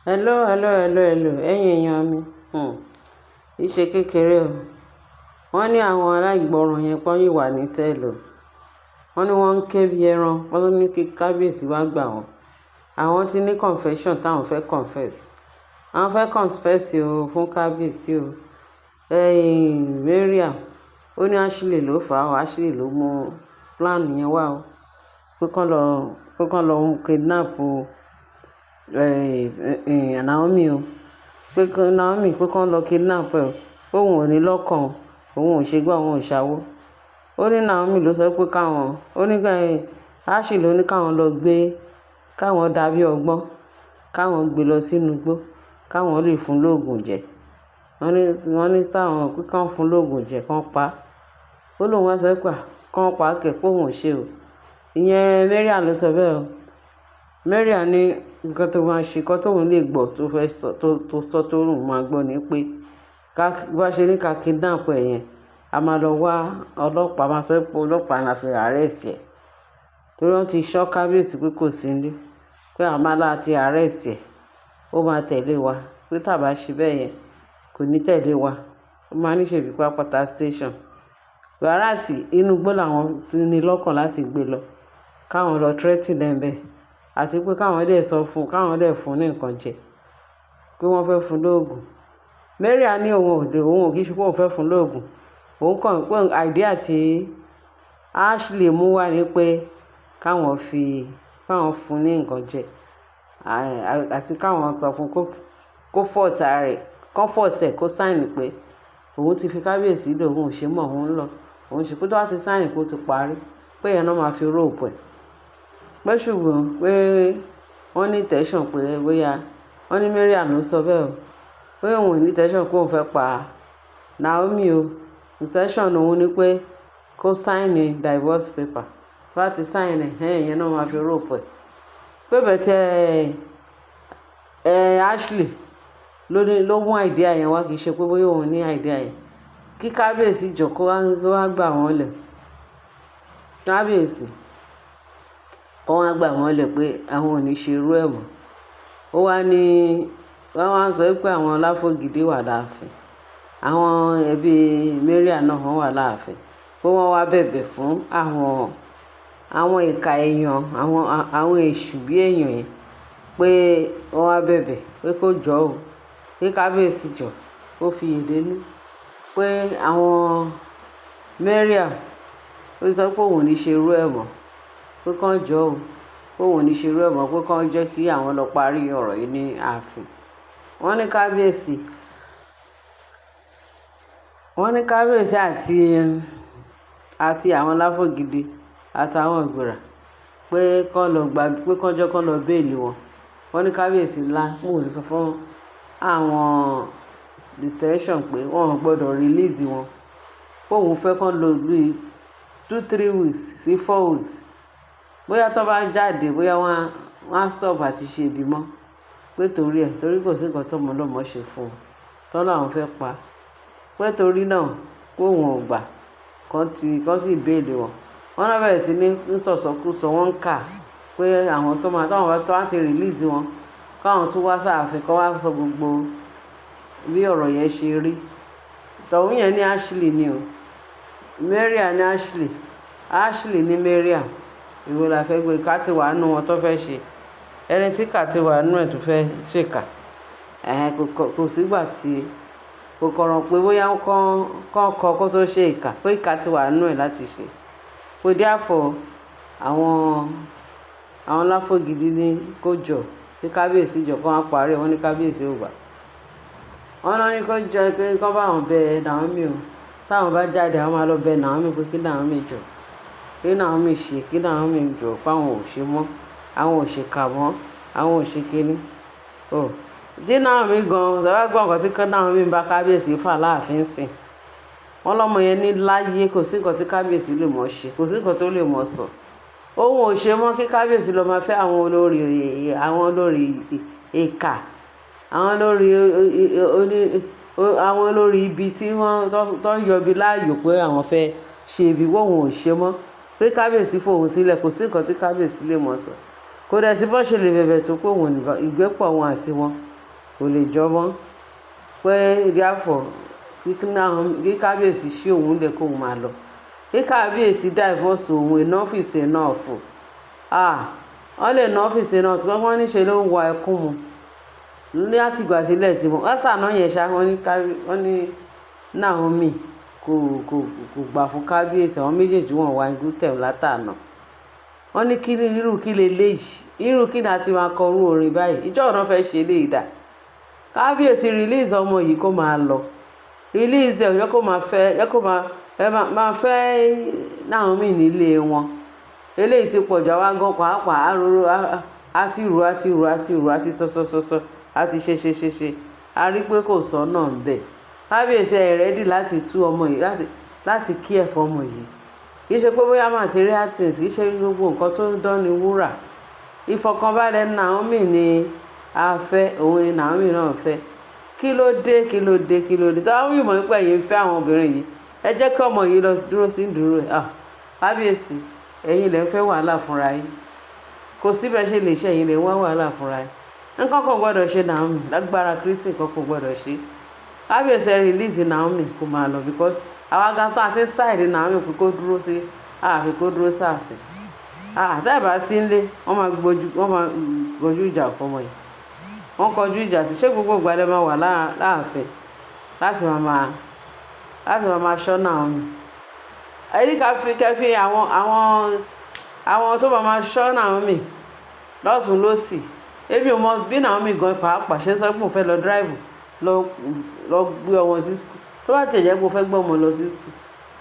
Hello, hello, hello, hello, ẹ̀yin èèyàn mi. Kì í ṣe kékeré o. Wọ́n ní àwọn aláìgbọràn yẹn pọ́n yìí wà ní cell o. Wọ́n ní wọ́n ń ké bí ẹran, wọ́n ní kí kábíyèsí wá gbà wọ́n. Àwọn tí ní confession táwọn fẹ́ confess. Àwọn fẹ́ confess o fún kábíyèsí o. Ẹ̀yin Mariam, ó ní Ashley ló fà á o, Ashley ló mú plan yẹn wá o. Pé kán lọ, pé kán lọ kidnap Naomi o. Pé Naomi, pé kán lọ kidnap ẹ o. Pé òun ò ní lọ́kàn o. Òun ò ṣe gbá, òun ò ṣàwó. Ó ní Naomi ló sọ pé káwọn, ó ní Ashley ló ní káwọn lọ gbé, káwọn dàbí ọgbọ́n, káwọn gbé lọ sínú igbó, káwọn lè fún lóògùn jẹ. Wọ́n ní táwọn pé kán fún lóògùn jẹ, kán pa á. Ó lóun wá sọ pé kán pa á kẹ̀, pé òun ò ṣe o. Ìyẹn Mariam ló sọ bẹ́ẹ̀ o. Mariam ní nǹkan tó máa ṣe, nǹkan tóun lè gbọ́ tó fẹ́ sọ, tó sọ tó òun máa gbọ́ ni pé ká bá ṣe ní ká kidnap ẹ̀ yẹn, a máa lọ wá ọlọ́pàá, máa sọ pé ọlọ́pàá la fi arrest ẹ̀. Torí wọ́n ti ṣọ́ kábíyèsí pé kò sí nílé, pé a máa láti arrest ẹ̀, ó máa tẹ̀lé wa. Pé tí a bá ṣe bẹ́ẹ̀ yẹn, kò ní tẹ̀lé wa. Ó máa ní ṣèbí pápátá station. Whereas inú igbó làwọn ti ní lọ́kàn láti gbé lọ. Káwọn lọ threaten ẹ̀ bẹ́ẹ̀. Àti pé káwọn dẹ̀ sọ fún, káwọn dẹ̀ fún ní nǹkan jẹ. Pé wọ́n fẹ́ fún lóògùn. Mariam ní òun ò dé, òun ò kí ṣe pé òun fẹ́ fún lóògùn. Òun kàn pé idea tí Ashley mú wá ni pé káwọn fi, káwọn fún ní nǹkan jẹ. Àti káwọn sọ fún kó force ara rẹ̀, kó force ẹ̀ kó sign pé òun ti fi kábíyèsí lé, òun ò ṣe mọ́, òun ń lọ. Òun ṣe pé tó bá ti sign pé ó ti parí, pé ìyẹn náà máa fi rope ẹ̀. Pé ṣùgbọ́n pé wọ́n ní intention pé bóyá wọ́n ní Mariam ló sọ bẹ́ẹ̀ o, pé òun ò ní intention pé òun fẹ́ pa Naomi o. Intention òun ni pé kó sign divorce paper. Tó bá ti sign ẹ̀, ìyẹn náà máa fi rope ẹ̀. Pé but ẹ Ashley ló ní, ló mú idea yẹn wá, kì í ṣe pé bóyá òun ní idea yẹn. Kí kábíyèsí jọ kó wá gbà wọ́n lẹ̀. Kábíyèsí kó wá gbà wọ́n lẹ̀ pé àwọn ò ní ṣe irú ẹ̀ mọ́. Ó wá ní, wọ́n wá sọ wípé àwọn Láfògìdí wà láàfin. Àwọn ẹbí Mariam náà wọ́n wà láàfin. Pé wọ́n wá bẹ̀bẹ̀ fún àwọn ìka èèyàn, àwọn èṣù bí èèyàn yẹn, pé wọ́n wá bẹ̀bẹ̀ pé kó jọ́ o, kí kábíyèsí jọ̀ kó fi èdè nú. Pé àwọn Mariam ó sọ pé òun ò ní ṣe irú ẹ̀ mọ́, pé kán jọ́ o, pé òun ò ní ṣe irú ẹ̀ mọ́, pé kán jẹ́ kí àwọn lọ parí ọ̀rọ̀ yìí ní ààfin. Wọ́n ní kábíyèsí àti àwọn Láfògìdí àtàwọn ìgbìrà pé kán lọ gba, pé kán jẹ́ kán lọ bail wọn. Wọ́n ní kábíyèsí ńlá pé òun ti sọ fún àwọn detention pé wọ́n ò gbọdọ̀ release wọn. Pé òun fẹ́ kán lò bí 2, 3 weeks sí 4 weeks. Bóyá tó bá jáde, bóyá wọ́n á stop àti ṣe ibi mọ́. Pé torí ẹ̀, torí kò sí nǹkan tó ọmọ ọlọ́mọ ṣe fún wọn. Tán láwọn fẹ́ pa. Pé torí náà pé òun ò gbà kán ti, kán sì bail wọn. Wọ́n náà bẹ̀rẹ̀ sí ní sọ̀sọkúsọ, wọ́n ń kà pé àwọn tó máa, táwọn bá tó wá ti release wọn, káwọn tún wá sáàfin kán wá sọ gbogbo bí ọ̀rọ̀ yẹn ṣe rí. Tọ̀hún yẹn ní Ashley ni o. Mariam ní Ashley, Ashley ní Mariam. Èwo la fẹ́ gbé ká ti wà nínú wọn tó fẹ́ ṣe. Ẹni tí kà ti wà nínú ẹ̀ tó fẹ́ ṣèkà. Ẹ̀hẹn, kò sígbà tí kò kọ̀rọ̀ pé bóyá kán kọ kó tó ṣe ìkà, pé ìkà ti wà nínú ẹ̀ láti ṣe. Pé therefore àwọn Láfògìdí ní kó jọ, kí kábíyèsí jọ kó wá parí ẹ̀, wọ́n ní kábíyèsí ò gbà. Wọ́n náà ní kó jọ pé kó bá wọn bẹ Naomi o. Táwọn bá jáde, àwọn máa lọ bẹ Naomi pé kí Naomi jọ, kí Naomi ṣe, kí Naomi jọ pé àwọn ò ṣe mọ́, àwọn ò ṣe kà mọ́, àwọn ò ṣe kíní. Oh, tí Naomi gan, tí ẹ bá gbọ́ nǹkan tí Naomi ń bá kábíyèsí fà láàfin sìn. Wọ́n lọ́mọ yẹn ní láyé kò sí nǹkan tí kábíyèsí lè mọ̀ ṣe, kò sí nǹkan tó lè mọ̀ sọ. Òun ò ṣe mọ́ kí kábíyèsí lọ máa fẹ́ àwọn olórí ìkà, àwọn olórí ibi tí wọ́n tó ń yọ ibi láàyò pé àwọn fẹ́ ṣe ibi, wọ́n ò ṣe mọ́. Pé kábíyèsí fòun sílẹ̀, kò sí nǹkan tí kábíyèsí lè mọ̀ sọ. Kò dẹ̀ sí bó ṣe lè bẹ̀bẹ̀ tó pé òun ò ní ìgbépọ̀ wọn àti wọn. Kò lè jọ mọ́. Pé therefore kí kábíyèsí ṣí òun lẹ̀ kóun máa lọ. Kí kábíyèsí divorce òun, enough is enough. Ah, wọ́n lè enough is enough. Wọ́n ní ṣe ló ń wa ẹkún mu. Ní àtìgbà sílẹ̀ tí mo, látàná yẹn ṣá, wọ́n ní Naomi kò gbà fún kábíyèsí. Àwọn méjèèjì wọ́n wà in good term látàná. Wọ́n ní kí irú kí lè léyìí? Irú kí ni a ti máa kọ irú orin báyìí? Ìjọ́ wo náà fẹ́ ṣe eléyìí dà? Kábíyèsí, release ọmọ yìí kó máa lọ. Release ẹ̀, jẹ́ kó máa fẹ́, jẹ́ kó máa, ẹ máa fẹ́ Naomi nílé wọn. Eléyìí ti pọ̀jù, àwa gan pàápàá, a roro, a ti rò, a ti rò, a ti rò, a ti sọ, sọ, sọ, sọ, a ti ṣe, ṣe, ṣe, ṣe. A rí pé kò sọ́nà ńbẹ̀. Kábíyèsí, ẹ ready láti tú ọmọ yìí, láti care fún ọmọ yìí. Kì í ṣe pé bóyá material things, kì í ṣe gbogbo nǹkan tó ń dán ni wúrà. Ìfọ̀kànbalẹ̀ Naomi ni a fẹ́, òun ni Naomi náà fẹ́. Kí ló dé? Kí ló dé? Kí ló dé? Táwọn mọ̀ wípé ẹ̀yin ń fẹ́ àwọn obìnrin yìí, ẹ jẹ́ kí ọmọ yìí lọ dúró sí ìdúró ẹ̀. Ah, kábíyèsí, ẹ̀yin lẹ ń fẹ́ wàhálà fúnra yín. Kò sí bẹ́ẹ̀ ṣe lè ṣe, ẹ̀yin lẹ ń wá wàhálà fúnra yín. Nǹkan kan gbọ́dọ̀ ṣe Naomi, lágbára Kristi, nǹkan kan gbọ́dọ̀ ṣe. Kábíyèsí, ẹ release Naomi kó máa lọ, because àwa gan tó àti side Naomi pé kó dúró sí ààfin, kó dúró sáàfin. Ah, tẹ́ ẹ bá sí nílé, wọ́n máa gbójú ìjà fún ọmọ yìí. Wọ́n kọjú ìjà sí. Ṣé gbogbo ìgbà lẹ máa wà láàfin láti máa ṣọ́ Naomi? Ẹ ní ká fi kẹ́ fi àwọn tó máa ṣọ́ Naomi lọ́tùn lósì. Èmi ò mọ bí Naomi gan pàápàá ṣe sọ pé òun fẹ́ lọ drive lọ gbé ọmọ sí school. Tó bá tiẹ̀ jẹ́ pé o fẹ́ gbé ọmọ lọ sí school,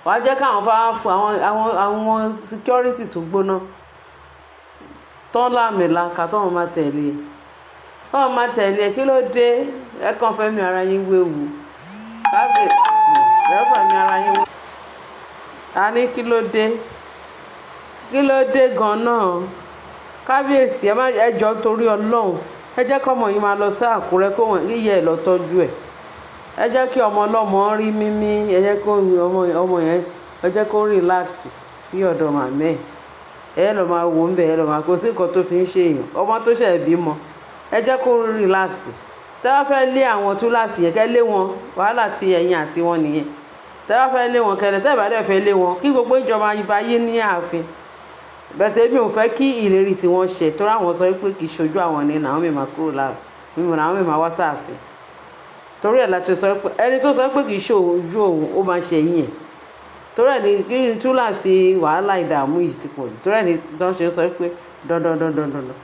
wàá jẹ́ káwọn bá fún àwọn security tó gbóná tán láàmìlaka tó wọn máa tẹ̀lé ẹ, tó wọn máa tẹ̀lé ẹ. Kí ló dé? Ẹ kàn fẹ́ mi ara yín wéwu. Ẹ fẹ́ mi ara yín wéwu. A ní kí ló dé? Kí ló dé gan-an? Kábíyèsí, ẹ má, ẹ jọ̀ọ́, torí Ọlọ́run, ẹ jẹ́ kí ọmọ yìí máa lọ sí Àkúrẹ́, kó wọ́n yíyẹ ẹ lọ tọ́jú ẹ̀. Ẹ jẹ́ kí ọmọ ọlọ́mọ rí mímí. Ẹ jẹ́ kó ọmọ yẹn, ẹ jẹ́ kó relax sí ọ̀dọ̀ màmá ẹ̀. Ẹ lọ máa wò ń bẹ̀, ẹ lọ máa, kò sí nǹkan tó fi ń ṣe èèyàn. Ọmọ tó ṣẹ̀ bímọ, ẹ jẹ́ kó relax. Tẹ́ bá fẹ́ lé àwọn túláàsì yẹn, kẹ́ lé wọn, wàhálà tí ẹ̀yin àti wọn nìyẹn. Tẹ́ bá fẹ́ lé wọn kẹ́lẹ̀, tẹ́ bá dẹ̀ fẹ́ lé wọn, kí gbogbo ìjọba ibà yé ní ààfin. Bẹ̀tẹ̀ èmi ò fẹ́ kí ìlérí tí wọ́n ṣe, torí àwọn sọ pé kì í ṣojú àwọn ní Naomi máa kúrò láàfin, Naomi máa wá sáàfin. Torí ẹ̀ la ṣe sọ pé ẹni tó sọ pé kì í ṣe ojú òun, ó máa ṣe ẹ̀yìn ẹ̀. Torí ẹ̀ ní kí n túláàsì wàhálà, ìdààmú yìí ti pọ̀ jù. Torí ẹ̀ ní tó ń ṣe sọ pé dandan dandan dandan.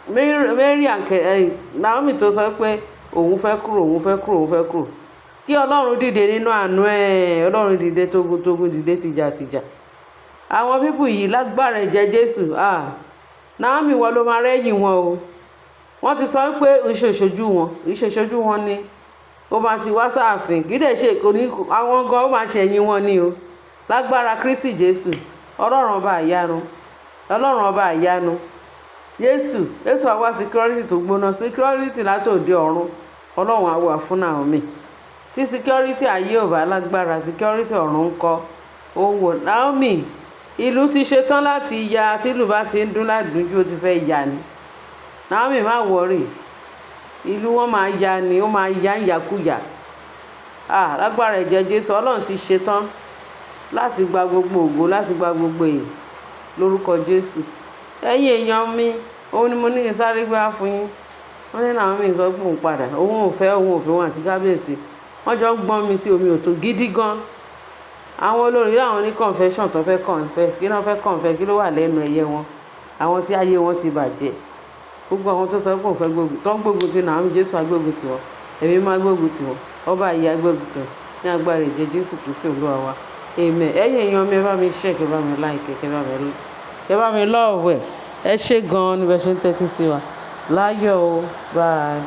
Mary and Naomi tó sọ pé òun fẹ́ kúrò, òun fẹ́ kúrò, òun fẹ́ kúrò. Kí Ọlọ́run dìde nínú àánú ẹ̀, Ọlọ́run dìde tógun tógun, dìde tìjà tìjà. Àwọn people yìí, lágbára ẹ̀jẹ̀ Jésù, ah, Naomi, wọ́n ló máa rẹ́yìn wọn o. Wọ́n ti sọ pé ìṣòṣojú wọn, ìṣòṣojú wọn ni ó máa ti wá sáàfin. Kì í dẹ̀ ṣe kò ní àwọn gan, ó máa ṣẹ̀yìn wọn ni o. Lágbára Kristi Jésù, Ọlọ́run ọba àyanu, Ọlọ́run ọba àyanu, Jésù, Jésù àwa security tó gbóná, security látòde ọ̀run, Ọlọ́run á wà fún Naomi. Tí security ayé ò bá lágbára, security ọ̀run ń kọ́ ó wò. Naomi, ìlú ti ṣetán láti ya. Tìlú bá ti ń dún ládùújú, ó ti fẹ́ ya ni. Naomi, má worry, ìlú wọn máa ya ni, ó máa ya ń yakúyà. Ah, lágbára ẹ̀jẹ̀ Jésù, Ọlọ́run ti ṣetán láti gba gbogbo ògo, láti gba gbogbo èyí lórúkọ Jésù. Ẹ̀yin èèyàn mi, òun ni mo ní kí n sáré gbé wá fún yín. Wọ́n ní Naomi sọ pé òun padà, òun ò fẹ́ wọn àti kábíyèsí, wọ́n jọ ń gbọ́n mi sí omi òtó gidi gan. Àwọn olórí láwọn ní confession tó fẹ́ confess. Kí ló fẹ́ confess? Kí ló wà lẹ́nu ẹ̀yẹ wọn? Àwọn tí ayé wọn ti bàjẹ́, gbogbo àwọn tó sọ pé òun fẹ́ gbógun, tó ń gbógun ti Naomi, Jésù agbógun tiwọn, ẹ̀mí máa gbógun tiwọn, ọba ayé agbógun tiwọn ní agbára ìjẹ Jésù Kristi Olúwa wa, amen. Ẹ̀yin èèyàn mi, ẹ bá mi share, kẹ́ bá mi like, kẹ́ bá mi love ẹ̀. Ẹ ṣé gan-an ní bẹ́ẹ̀ ṣe ń tẹ́tí sí wa. Láyọ̀ o, bye.